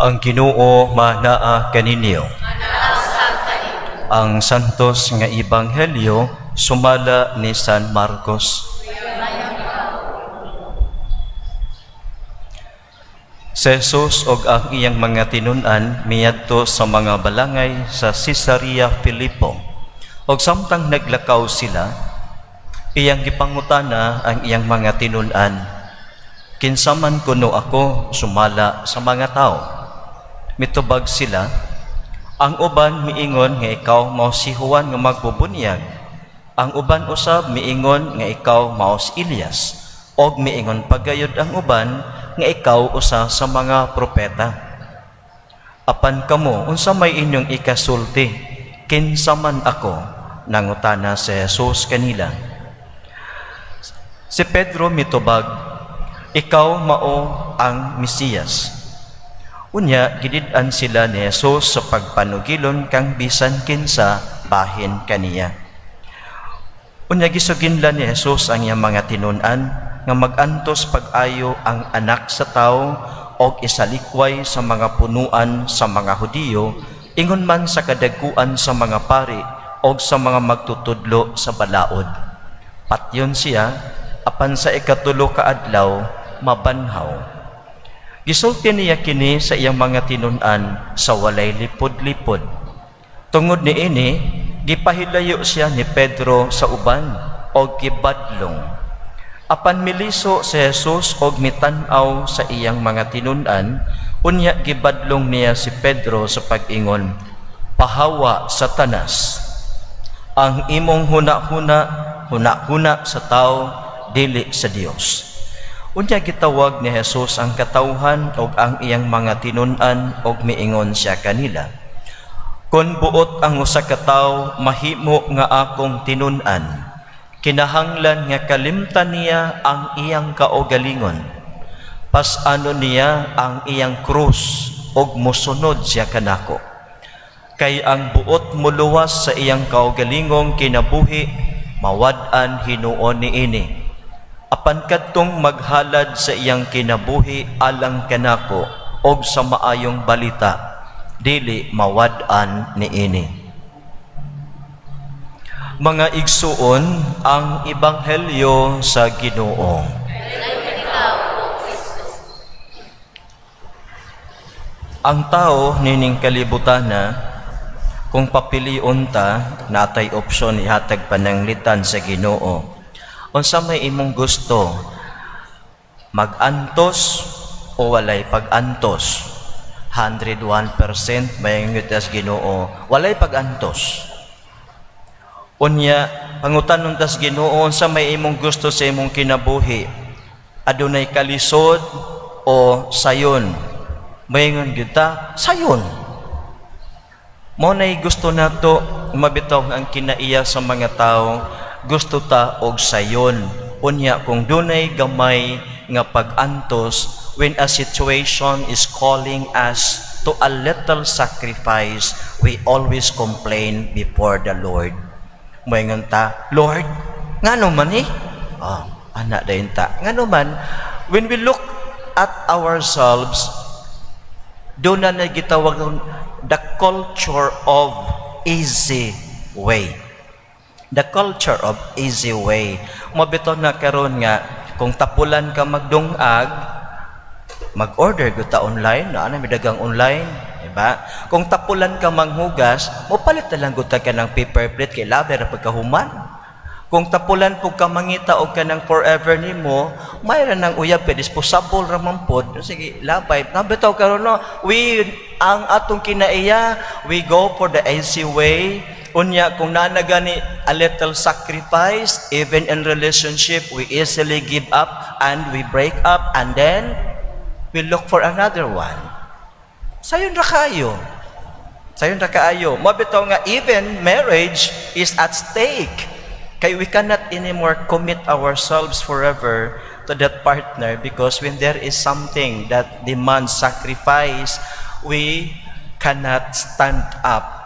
Ang Ginoo manaa kaninyo. Ang Santos nga Ebanghelyo sumala ni San Marcos. Si Jesus og ang iyang mga tinun-an miadto sa mga balangay sa Cesarea Filipo. Og samtang naglakaw sila, iyang gipangutana ang iyang mga tinun-an, "Kinsa man kuno ako sumala sa mga tao?" Mitubag sila, "Ang uban miingon nga ikaw mao si Juan nga magbubunyag. Ang uban usab miingon nga ikaw mao si Elias. Og miingon pagayod ang uban nga ikaw usa sa mga propeta." "Apan kamo, unsa may inyong ikasulti? Kinsa man ako?" nangutana si Jesus kanila. Si Pedro mitubag, "Ikaw mao ang Mesiyas." Unya, gidid-an sila ni Jesus sa pagpanugilon kang bisan kinsa bahin kaniya. Unya, gisuginlan ni Jesus ang iyang mga tinun-an nga mag-antos pag-ayo ang Anak sa Tao og isalikway sa mga punuan sa mga Hudiyo, ingon man sa kadagkuan sa mga pari og sa mga magtutudlo sa balaod. Patyon siya, apan sa ikatulo ka adlaw mabanhaw. Gisulti niya kini sa iyang mga tinun-an sa walay lipod-lipod. Tungod niini, gipahilayo siya ni Pedro sa uban og gibadlong. Apan miliso si Jesus og mitan-aw sa iyang mga tinun-an, unya gibadlong niya si Pedro sa pag-ingon, "Pahawa, Satanas! Ang imong huna-huna, huna-huna sa tao, dili sa Dios." Unya gitawag ni Jesus ang katawhan og ang iyang mga tinun-an og miingon siya kanila, "Kon buot ang usa ka tawo mahimo nga akong tinun-an, kinahanglan nga kalimtan niya ang iyang kaugalingon. Pas-anon niya ang iyang krus ug mosunod siya kanako. Kay ang buot moluwas sa iyang kaugalingong kinabuhi, mawad-an hinuon niini. Apan kadtong maghalad sa iyang kinabuhi alang kanako og sa Maayong Balita, dili mawad-an niini." Mga igsuon, ang ebanghelyo sa Ginoo. Ang tao nining kalibutana, kung papilion ta, natay opsyon, ihatag pananglitan sa Ginoo. Unsa may imong gusto? Mag-antos o walay pag-antos? 101% may tas Ginoo, walay pag-antos. Unya, pangutanon tas Ginoo, unsa may imong gusto sa imong kinabuhi? Adunay kalisod o sayon? Maingon gyud ta, sayon. Mao nay gusto nato. Mabitaw ang kinaiya sa mga tao, gusto ta og sayon. Unya kung dunay gamay nga pag-antos, when a situation is calling us to a little sacrifice, we always complain before the Lord. Moingon ta, "Lord, ngano man eh?" Oh, ana dayon ta. Ngano man, when we look at ourselves, doon na gitawag the culture of easy way. The culture of easy way. Mabitaw na karon nga kung tapulan ka magdungag, mag-order gyud ta online, na may dagang online, di ba? Kung tapulan ka manghugas, mopalit na lang gud ta ka ng paper plate kay labi ra pagkahuman. Kung tapulan po ka mangita og kanang forever nimo, mayra nang uyab kay disposable ra man pod. Sige, labay. Nabitaw karon, no, we ang atong kinaiya, we go for the easy way. Unya kung nanagani a little sacrifice, even in relationship, we easily give up and we break up and then we look for another one. Sayon ra kayo. Sayon ra kaayo. Mabitaw nga even marriage is at stake. Kay we cannot anymore commit ourselves forever to that partner because when there is something that demands sacrifice, we cannot stand up.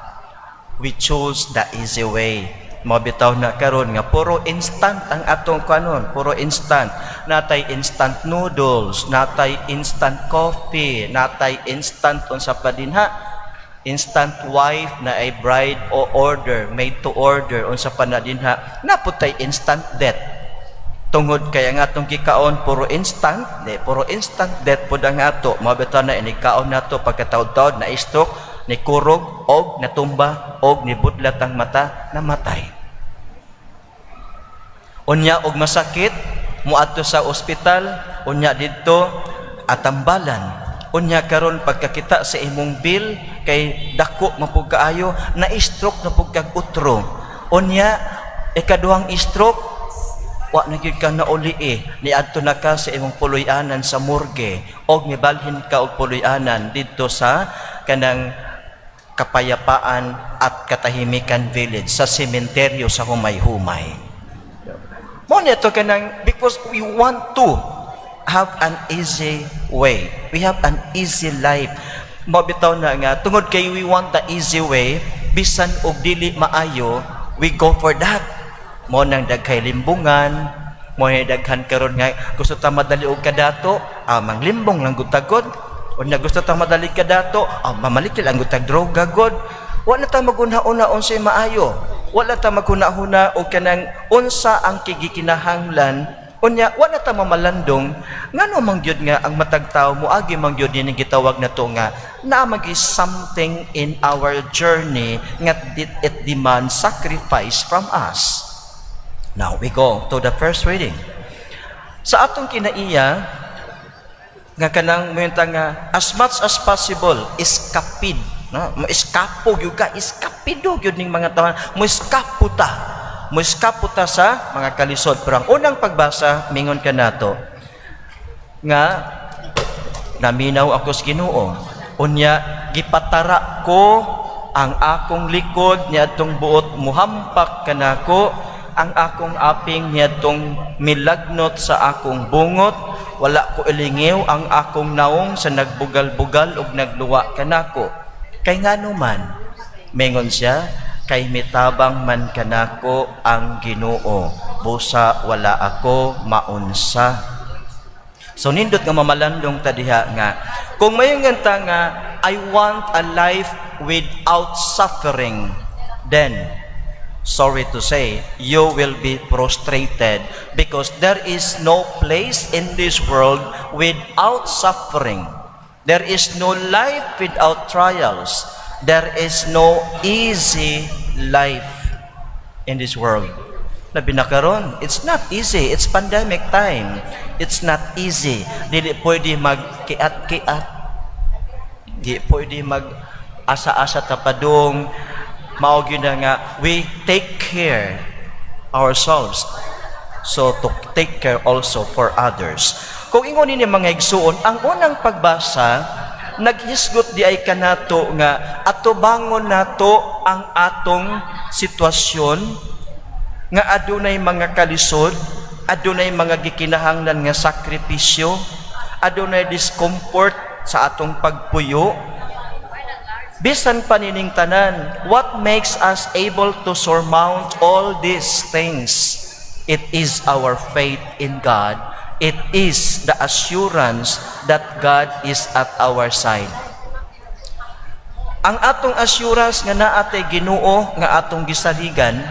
We choose the easy way. Mao bitaw na karon nga puro instant ang atong kanon, puro instant. Natay instant noodles, natay instant coffee, natay instant unsa pa dinha, instant wife na ay bride o order, made to order, unsa pa na dinha, naputay instant death. Tungod kay ang atong gikaon puro instant, di, puro instant death pud ang ato. Mao bitaw na inigkaon nato, pagkataod-taod na stroke, ni kurog og natumba og nibudlat ang mata, namatay. Unya og masakit, moadto sa ospital, unya didto atambalan. Unya karon pagkakita sa imong bill kay dako man pud kaayo, na stroke na pud kag utro. Unya ikaduhang stroke, wa na gyud ka nauli eh. Niadto na ka sa imong puloy-anan sa morgue og mibalhin ka og puloy-anan didto sa kanang Kapayapaan at Katahimikan Village, sa sementeryo sa Humay-Humay. Mao nito kanang because we want to have an easy way. We have an easy life. Mao bitaw na nga tungod kay we want the easy way, bisan og dili maayo, we go for that. Mao nang daghay limbungan, mao nang daghan karon nga gusto ta madali og kadato, manglimbong lang gud tagod. Unya gusto ta madali kadato, mamalit lang gud tag droga god. Wala ta maghuna-huna unsay maayo. Wala ta maghuna-huna og kanang unsa ang gikinahanglan. Unya wala ta mamalandong ngano man gyud nga ang matag tawo moagi man gyud nining gitawag nato nga naa magi something in our journey nga it demands sacrifice from us. Now we go to the first reading. Sa atong kinaiya nga kanang mointa nga as much as possible iskapid, no, mo eskapo gyud ka, iskapido gyud ning mga tawo, mo eskapo ta sa mga kalisod. Pero ang unang pagbasa mingon kanato nga naminaw ako sa Ginoo, unya gipatara ko ang akong likod niadtong buot muhampak kanako, ang akong aping niadtong milagnot sa akong bungot. Wala ko ilingiw ang akong naong sa nagbugal-bugal ug nagluwa kanako. Kay ngano man, mingon siya, kay mitabang man kanako ang Ginoo, busa wala ako maunsa. So nindot nga mamalandong ta diha nga kung mayong ta nga I want a life without suffering, then sorry to say, you will be frustrated because there is no place in this world without suffering. There is no life without trials. There is no easy life in this world. Labi na karon, it's not easy. It's pandemic time. It's not easy. Dili pwede magkiat-kiat. Di pwede mag asa-asa tapadong. Mao gyud na nga we take care ourselves so to take care also for others. Kung ingon nini, mga igsuon, ang unang pagbasa naghisgot di ay kanato nga atubangon nato ang atong sitwasyon nga adunay mga kalisod, adunay mga gikinahanglan nga sakripisyo, adunay discomfort sa atong pagpuyo. Bisan pa nining tanan, what makes us able to surmount all these things? It is our faith in God. It is the assurance that God is at our side. Ang atong assurance nga naa tay Ginoo nga atong gisaligan,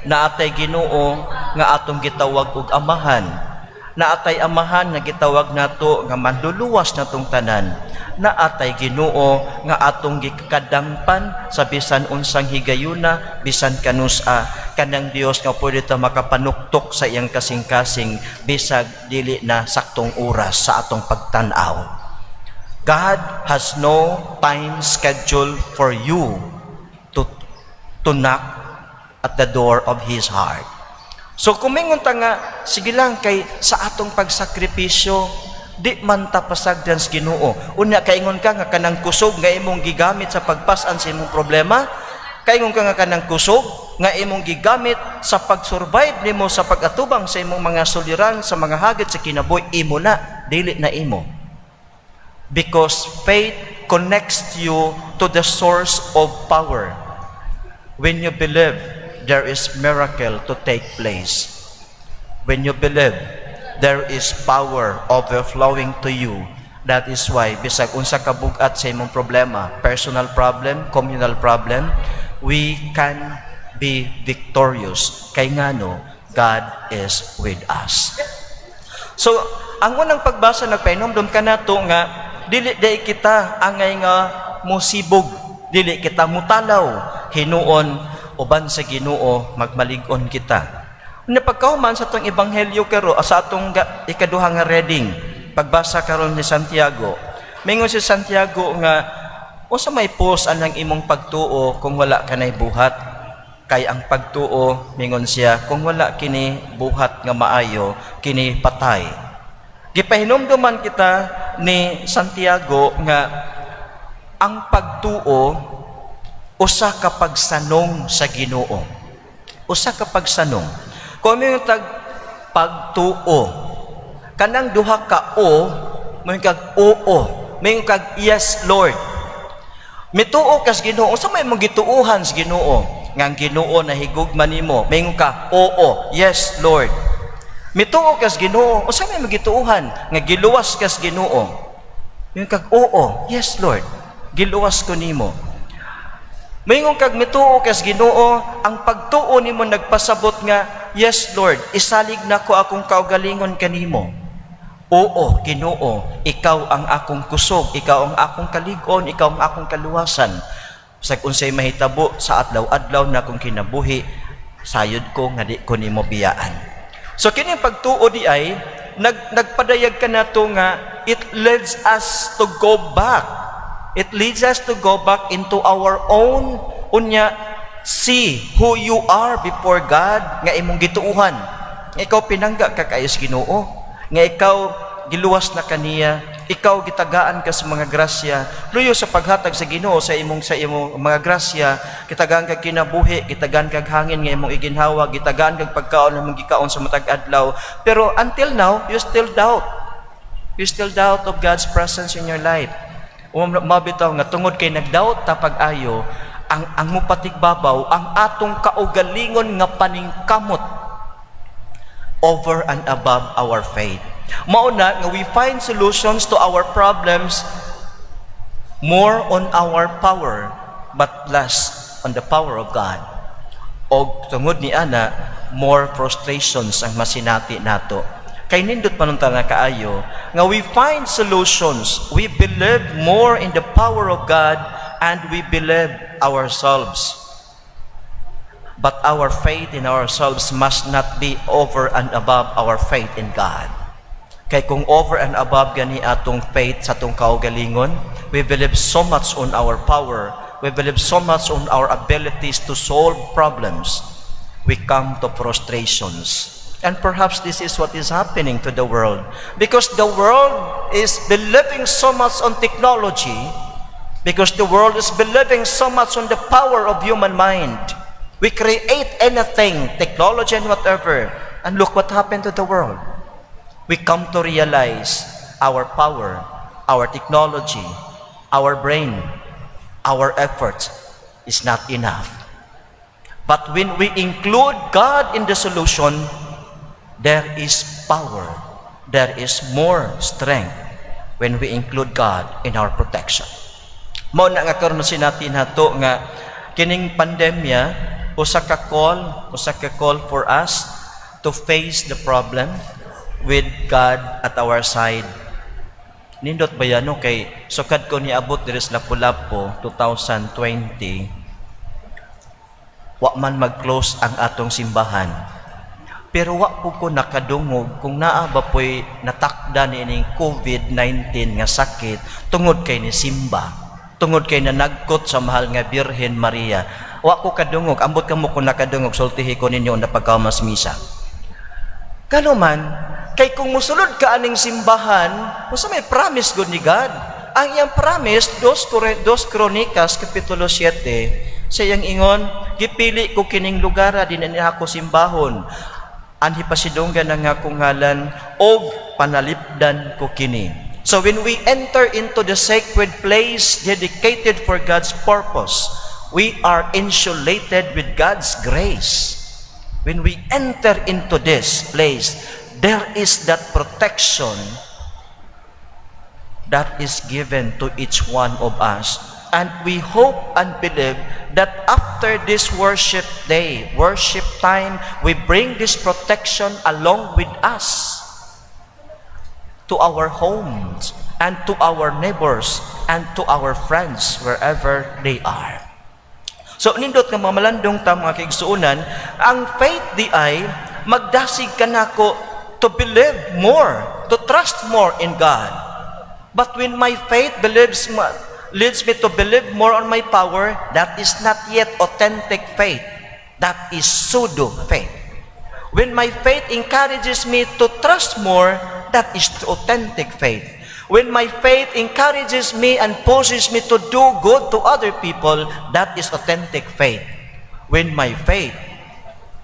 naa tay Ginoo nga atong gitawag og amahan, naa tay amahan nga gitawag nato nga manluluwas natong tanan, naa tay Ginoo nga atong gikadangpan sa bisan unsang higayuna, bisan kanusa, kanang Dios nga pwede ta makapanuktok sa iyang kasing-kasing bisag dili na saktong oras sa atong pagtan-aw. God has no time schedule for you to knock at the door of His heart. So kung mingon ta nga, sige lang kay sa atong pagsakripisyo, di man ta pasagdan sa Ginoo. Unya kaingon ka nga kanang kusog nga imong gigamit sa pagpasan sa imong problema, kaingon ka nga kanang kusog nga imong gigamit sa pag-survive nimo, sa pag-atubang sa imong mga suliran, sa mga hagit sa kinabuhi, imo na, dili na imo. Because faith connects you to the source of power. When you believe there is miracle to take place. When you believe, there is power overflowing to you. That is why, bisag unsa ka bug-at sa imong problema, personal problem, communal problem, we can be victorious. Kay ngano, God is with us. So, ang unang pagbasa nagpahinumdum kanato nga dili diay kita angay nga musibog, dili kita mutalaw, hinuon uban sa Ginoo magmalig-on kita. Napagkahuman sa atong ebanghelyo karo sa atong ikaduha nga reading, pagbasa karon ni Santiago. Mingon si Santiago nga unsa may pulos anang imong pagtuo kung wala kanay buhat? Kay ang pagtuo, mingon siya, kung wala kini buhat nga maayo, kini patay. Gipahinumduman kita ni Santiago nga ang pagtuo usa ka pagsanong sa Ginoo. Usa ka pagsanong. Kung may tag pagtuo, kanang duha ka o, may kag oo, may kag "Yes, Lord." Mituo kas Ginoo, unsa may mong gituohan sa Ginoo? Nga ang Ginoo nahigugma nimo, maingon ka, "Oo, yes, Lord." Mituo kas Ginoo, unsa may mong gituohan? Nga giluwas kas Ginoo. Maingon kag, "Oo, yes, Lord. Giluwas ko nimo." Maingon kag mituo kas Ginoo, ang pagtuo nimo nagpasabot nga, "Yes, Lord, isalig nako akong kaugalingon kanimo. Oo, Ginoo, ikaw ang akong kusog, ikaw ang akong kalig-on, ikaw ang akong kaluwasan. Sa unsay mahitabo sa adlaw-adlaw na akong kinabuhi, sayod ko nga di ko nimo biyaan." So kini pagtuo diay nagpadayag kanato nga it leads us to go back. It leads us to go back into our own unya see who you are before God nga imong gituuhan. Nga ikaw pinangga ka kaayo sa Ginoo, nga ikaw giluwas na kaniya, ikaw gitagaan ka sa mga grasya. Luyo sa paghatag sa Ginoo sa imong mga grasya, gitagaan kag kinabuhi, gitagaan kag hangin nga imong iginhawa, gitagaan kag pagkaon nga imong gikaon sa matag adlaw. Pero until now, you still doubt. You still doubt of God's presence in your life. Mabitaw nga tungod kay nagdoubt ta pag-ayo, ang mupatigbabaw ang atong kaugalingon nga paningkamot over and above our faith. Mao na nga we find solutions to our problems more on our power but less on the power of God. Og tungod ni ana, more frustrations ang masinati nato. Kay nindot pa nun na kaayo nga we find solutions, we believe more in the power of God and we believe ourselves. But our faith in ourselves must not be over and above our faith in God. Kay kung over and above gani atong faith sa atong kaugalingon, we believe so much on our power, we believe so much on our abilities to solve problems, we come to frustrations. And perhaps this is what is happening to the world. Because the world is believing so much on technology, because the world is believing so much on the power of human mind. We create anything, technology and whatever, and look what happened to the world. We come to realize our power, our technology, our brain, our efforts is not enough. But when we include God in the solution, there is power, there is more strength when we include God in our protection. Mao na nga karon sinati nato nga kining pandemya usa ka call for us to face the problem with God at our side. Nindot ba yan, no? Kay sukad ko niabot diri sa Lapu-Lapu 2020, wa man mag-close ang atong simbahan. Pero wa po ko nakadungog kung naa ba po'y natakda ni ining COVID-19 nga sakit tungod kay ni simba, tungod kay nanagkot sa mahal nga Birhen Maria. Wa ko kadungog. Ambot kamo kung nakadungog, sultihi ko ninyo na pagkahuman misa. Kano man, kay kung musulod ka aning simbahan, unsa may promise gud ni God? Ang iyang promise, Dos Kronikas, Kapitulo 7, sa iyang ingon, "Gipili ko kining lugar, din niya ako simbahon. Anhi pasidunggan ang akong ngalan, og panalipdan ko kini." So when we enter into the sacred place dedicated for God's purpose, We are insulated with God's grace. When we enter into this place, there is that protection that is given to each one of us. And we hope and believe that after this worship day, worship time, we bring this protection along with us to our homes and to our neighbors and to our friends wherever they are. So nindot nga mga malandong ta, mga kaigsuonan, ang faith diay magdasig kanako to believe more, to trust more in God. But when my faith leads me to believe more on my power, that is not yet authentic faith. That is pseudo faith. When my faith encourages me to trust more, that is authentic faith. When my faith encourages me and pushes me to do good to other people, that is authentic faith. When my faith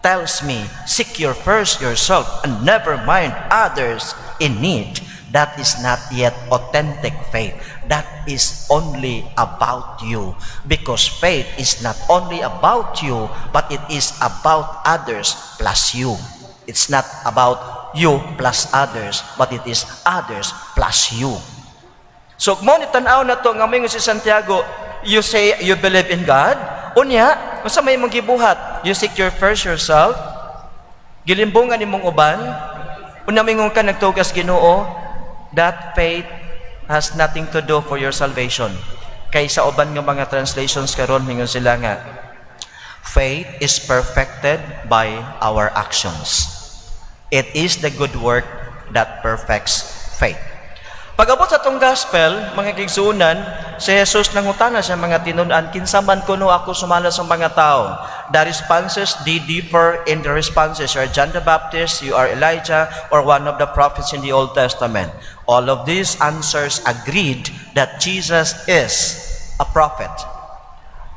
tells me, "Seek your first yourself and never mind others in need," that is not yet authentic faith. That is only about you. Because faith is not only about you, but it is about others plus you. It's not about you plus others, but it is others plus you. So, mao ni tan-aw nato nga moingon si Santiago, you say you believe in God, unya, unsa may imong gibuhat? You seek your first yourself, gilimbungan nimong uban, unya mingon ka nagtuo kas Ginoo, that faith has nothing to do for your salvation. Kay sa uban nga mga translations karon, mingon sila nga faith is perfected by our actions. It is the good work that perfects faith. Pag-abot sa atong gospel, mga kaigsuonan, si Jesus nangutana sa mga tinun-an, "Kinsa man kuno ako sumala sa mga tao?" The responses, they differ in the responses. You are John the Baptist, you are Elijah, or one of the prophets in the Old Testament. All of these answers agreed that Jesus is a prophet.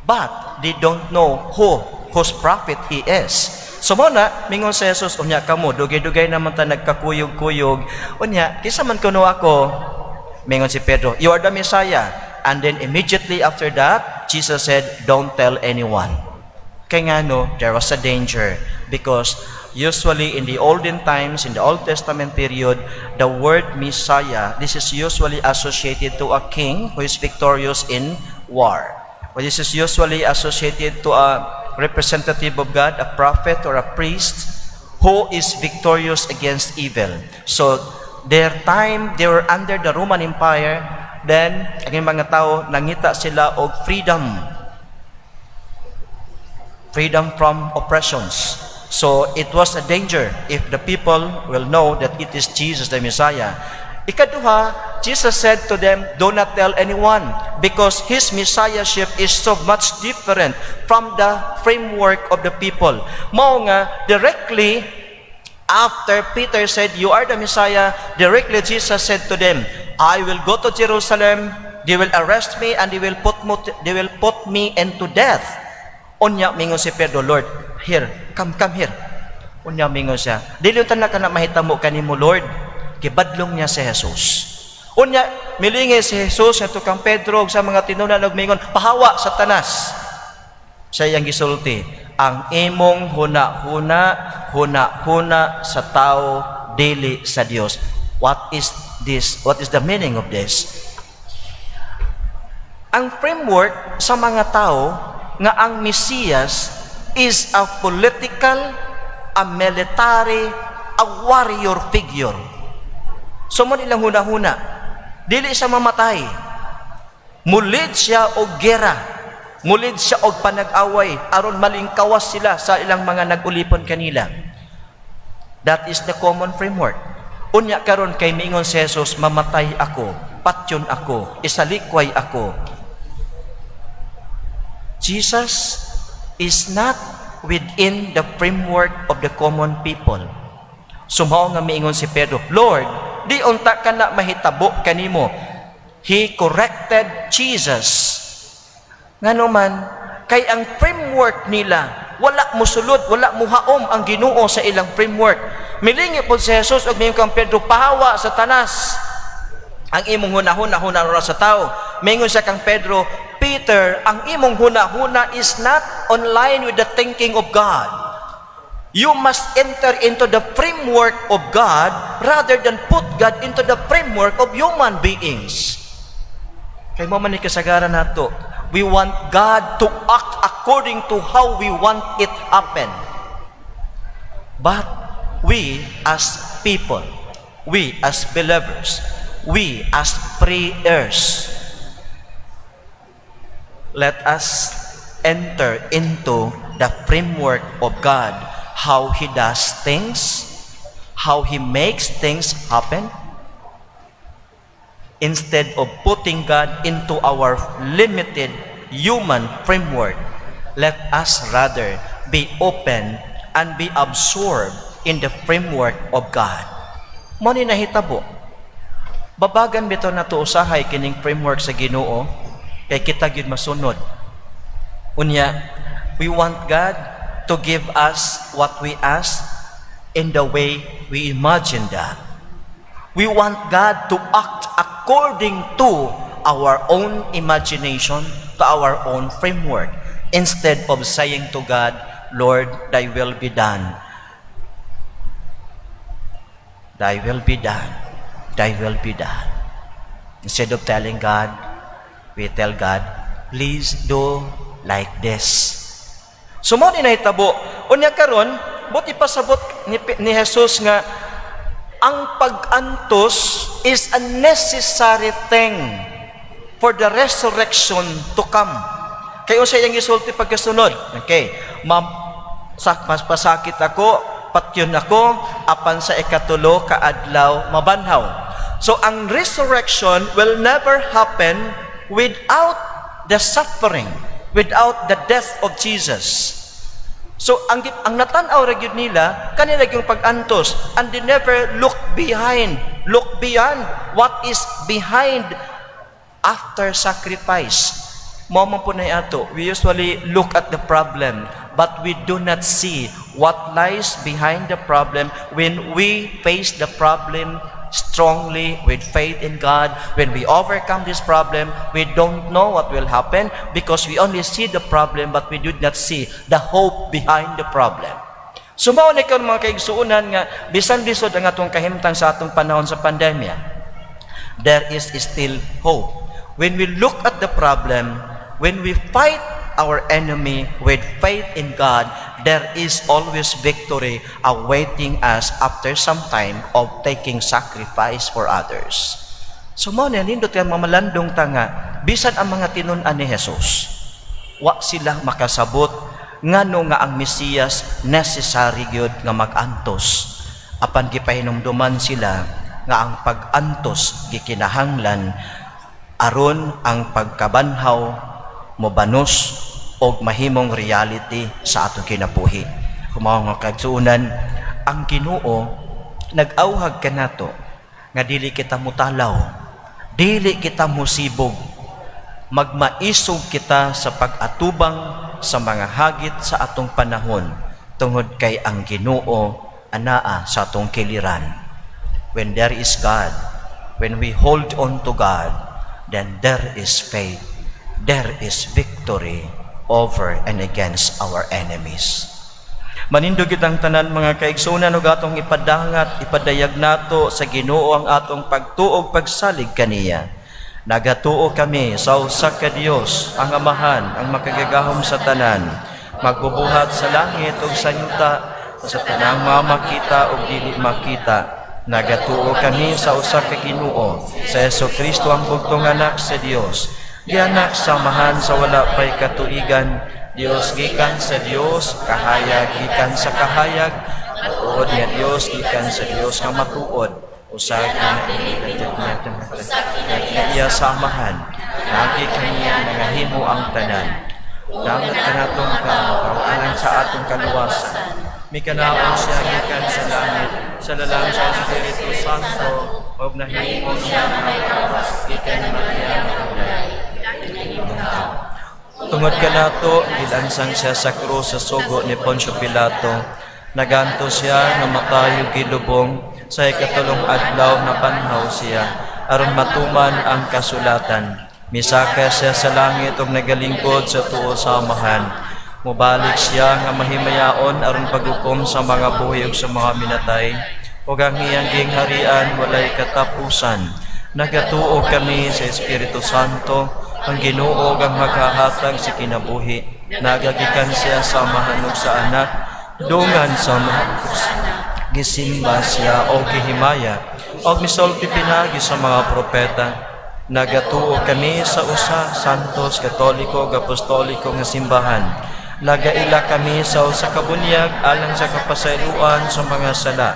But they don't know whose prophet he is. So mao na, mingon si Jesus, "Unya kamo, dugay-dugay naman ta nagkakuyog-kuyog. Unya, kinsa man kuno ako?" Mingon si Pedro, "You are the Messiah." And then immediately after that, Jesus said, "Don't tell anyone." Kay ngano, there was a danger because usually in the olden times, in the Old Testament period, the word Messiah, this is usually associated to a king who is victorious in war. Well, this is usually associated to a representative of God, a prophet or a priest who is victorious against evil. So, their time, they were under the Roman Empire, then, ang mga tao, nangita sila og freedom. Freedom from oppressions. So, it was a danger if the people will know that it is Jesus the Messiah. Ikaduha, Jesus said to them, "Do not tell anyone," because His Messiahship is so much different from the framework of the people. Mao nga, directly after Peter said, "You are the Messiah," directly Jesus said to them, "I will go to Jerusalem, they will arrest me, and they will put me into death." Unya, mingon si Pedro, "Lord, here, come, come here." Unya, mingon siya, "Dili unta na kana mahitamo kanimo, Lord." Gibadlong niya si Jesus. Unya, milingi si Jesus ngadto kang Pedro ug sa mga tinun-an ug mingon, "Pahawa, Satanas." Siya iyang gisulti, "Ang imong huna-huna, huna-huna sa tao, dili sa Dios." What is this? What is the meaning of this? Ang framework sa mga tao nga ang Mesiyas is a political, a military, a warrior figure. So mao ilang huna-huna. Dili siya mamatay. Mu-lead siya og gera. Mu-lead siya og panag-away aron malingkawas sila sa ilang mga nag-ulipon kanila. That is the common framework. Unya karon kay miingon si Jesus, "Mamatay ako, patyon ako, isalikway ako." Jesus is not within the framework of the common people. So mao nga miingon si Pedro, "Lord, di unta kana mahitabo kanimo." He corrected Jesus. Ngano man, kay ang framework nila wala mosulod, wala muhaom ang Ginoo sa ilang framework. Milingi pod si Jesus ug miingon kang Pedro, "Pahawa, Satanas. Ang imong hunahuna, hunahuna sa tao." Mingon siya kang Pedro, Peter, ang imong huna-huna is not on line with the thinking of God. You must enter into the framework of God rather than put God into the framework of human beings. Kay mao man ni kasagaran nato, we want God to act according to how we want it happen. But we as people, we as believers, we as prayers, let us enter into the framework of God, how He does things, how He makes things happen, instead of putting God into our limited human framework. Let us rather be open and be absorbed in the framework of God. Mao ni nahitabo. Babagan bitaw nato usahay kining framework sa Ginoo kay kita gyud masunod. Unya, we want God to give us what we ask in the way we imagine that. We want God to act according to our own imagination, to our own framework, instead of saying to God, "Lord, Thy will be done. Thy will be done. Thy will be done." Instead of telling God, we tell God, "Please do like this." So mao ni nahitabo. Unya karon, buot ipasabot ni Jesus nga ang pag-antos is a necessary thing for the resurrection to come. Kay unsa iyang gisulti pagkasunod? Okay. Ma sak mas pasakit ako, patyon ako, apan sa ikatulo ka adlaw mabanhaw. So ang resurrection will never happen without the suffering, without the death of Jesus. So ang natan-aw ra gyud nila kanila yung pag-antos, and they never look behind, look beyond what is behind after sacrifice. Mao man po na ato. We usually look at the problem, but we do not see what lies behind the problem. When we face the problem strongly with faith in God, when we overcome this problem, we don't know what will happen because we only see the problem, but we do not see the hope behind the problem. So mao ni karon, mga kaigsuonan, nga bisan lisod ang atong kahimtang sa atong panahon sa pandemya, there is still hope. When we look at the problem, when we fight our enemy with faith in God, there is always victory awaiting us after some time of taking sacrifice for others. So mao ni nindot nga mamalandong ta nga bisan ang mga tinun-an ni Jesus, wa sila makasabot ngano nga ang Mesiyas necessary gyud nga mag-antos. Apan gipahinumduman sila nga ang pag-antos gikinahanglan aron ang pagkabanhaw mobanos og mahimong reality sa atong kinabuhi. Mao nga, kaigsuonan, ang Ginoo nag-awhag kanato nga dili kita mutalaw, dili kita musibog, magmaisog kita sa pag-atubang sa mga hagit sa atong panahon tungod kay ang Ginoo anaa sa atong kiliran. When there is God, when we hold on to God, then there is faith, there is victory over and against our enemies. Manindog kitang tanan, mga kaigsuonan, ug atong ipadangat, ipadayag nato sa Ginoo ang atong pagtuo ug pagsalig kaniya. Nagatuo kami sa usa ka Dios, ang Amahan, ang makagagahom sa tanan, magbubuhat sa langit ug sa yuta, sa tanang mga makita ug dili makita. Nagatuo kami sa usa ka Ginoo, sa Hesukristo, ang bugtong Anak sa Dios. Gianak sa Amahan sa wala pay katuigan, Dios gikan sa Dios, kahayag gikan sa kahayag, matuod nga Dios gikan sa Dios nga matuod, usa nga iya sa Amahan, naagi kaniya nangahimo ang tanan. Dangat kanatong alang sa atong kaluwasan. Mikanaog siya gikan sa langit, sa lalang sa Espiritu Santo, ug nahimo siya nga gikan ni Maria nga Inay. Tungod kanato, gilansang siya sa krus sa sugo ni Poncio Pilato. Nagantos siya, namatay ug gilubong, sa ikatulong adlaw nabanhaw siya, aron matuman ang kasulatan. Misaka siya sa langit ug nagalingkod sa tuo sa Amahan. Mobalik siya nga mahimayaon aron paghukom sa mga buhi ug sa mga minatay, ug ang iyang gingharian walay katapusan. Nagatuo kami sa Espiritu Santo, ang Ginoo ug ang maghahatag sa kinabuhi. Nagagikan siya sa Amahan ug sa Anak, dungan sa Amahan, gisimba siya o gihimaya, og misulti pinaagi sa mga propeta. Nagatuo kami sa usa, santos, katoliko ug apostoliko nga simbahan. Nagaila kami sa usa ka bunyag alang sa kapasayloan sa mga sala.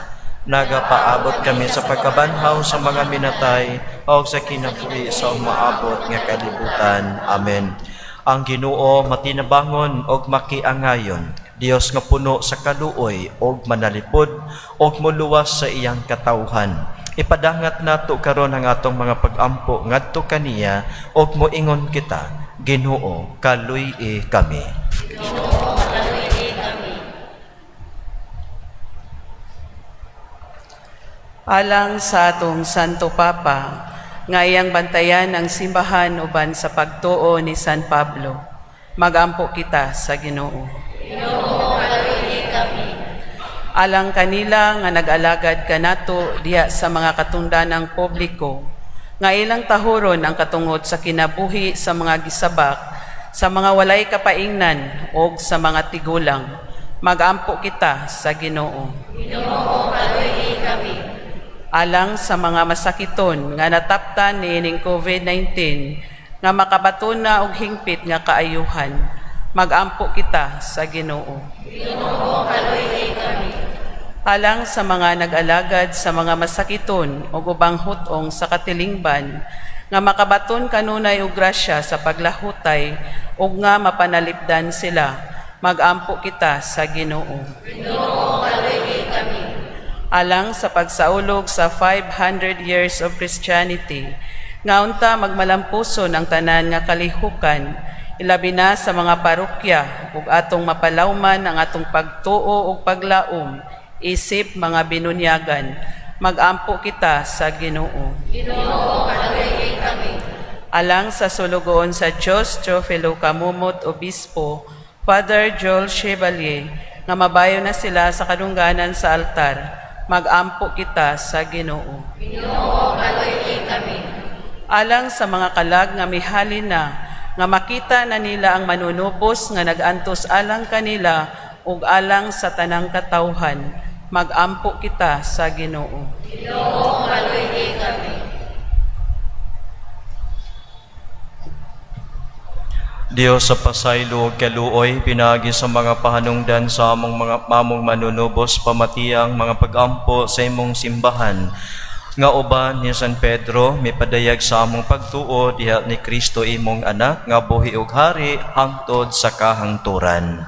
Nagapaabot kami sa pagkabanhaw sa mga minatay o sa kinabuhi sa umaabot nga kalibutan. Amen. Ang Ginoo matinabangon og makiangayon. Dios nga puno sa kaluoy og manalipod og moluwas sa iyang katawhan. Ipadangat nato karon ang atong mga pagampo ngadto kaniya og moingon kita, Ginoo, kaluy-i kami. Ginoo, kaluy-i kami. Alang sa atong Santo Papa, nga iyang bantayan ang simbahan uban sa pagtuo ni San Pablo, magampo kita sa Ginoo. Ginoo, kaluy-i kami. Alang kanila nga nag-alagad kanato diha sa mga katungdanang publiko, nga ilang tahuron ang katungod sa kinabuhi sa mga gisabak, sa mga walay kapaingnan og sa mga tigulang, magampo kita sa Ginoo. Ginoo, kaluy-i kami. Alang sa mga masakiton nga nataptan niining COVID-19 nga makabaton na og hingpit nga kaayuhan, magampo kita sa Ginoo. Ginoo, kaluy-i kami. Alang sa mga nag-alagad sa mga masakiton ug ubang hut-ong sa katilingban nga makabaton kanunay og grasya sa paglahutay ug nga mapanalipdan sila, magampo kita sa Ginoo. Ginoo, kaluy-i kami. Alang sa pagsaulog sa 500 years of Christianity, nga unta magmalampuson ang tanan nga kalihukan, ilabi na sa mga parokya, ug atong mapalawman ang atong pagtuo ug paglaom isip mga binunyagan, magampo kita sa Ginoo. Ginoo, kaluy-i kami. Alang sa sulugoon sa Diyos Teofilo Camomot Obispo, Father Joel Chevalier, nga mabayo na sila sa kadungganan sa altar, magampo kita sa Ginoo. Ginoo, kaluy-i kami. Alang sa mga kalag nga mihalin na, nga makita na nila ang manunubos nga nagantos alang kanila ug alang sa tanang katawhan, magampo kita sa Ginoo. Ginoo, kaluy-i kami. Diyos sa pasaylo ug kaluoy, pinaagi sa mga pahanungdan sa among mga mamong manunubos, pamatiang mga pagampo sa imong simbahan nga uban ni San Pedro mipadayag sa among pagtuo diha ni Kristo imong anak nga buhi ug hari hangtod sa kahangturan.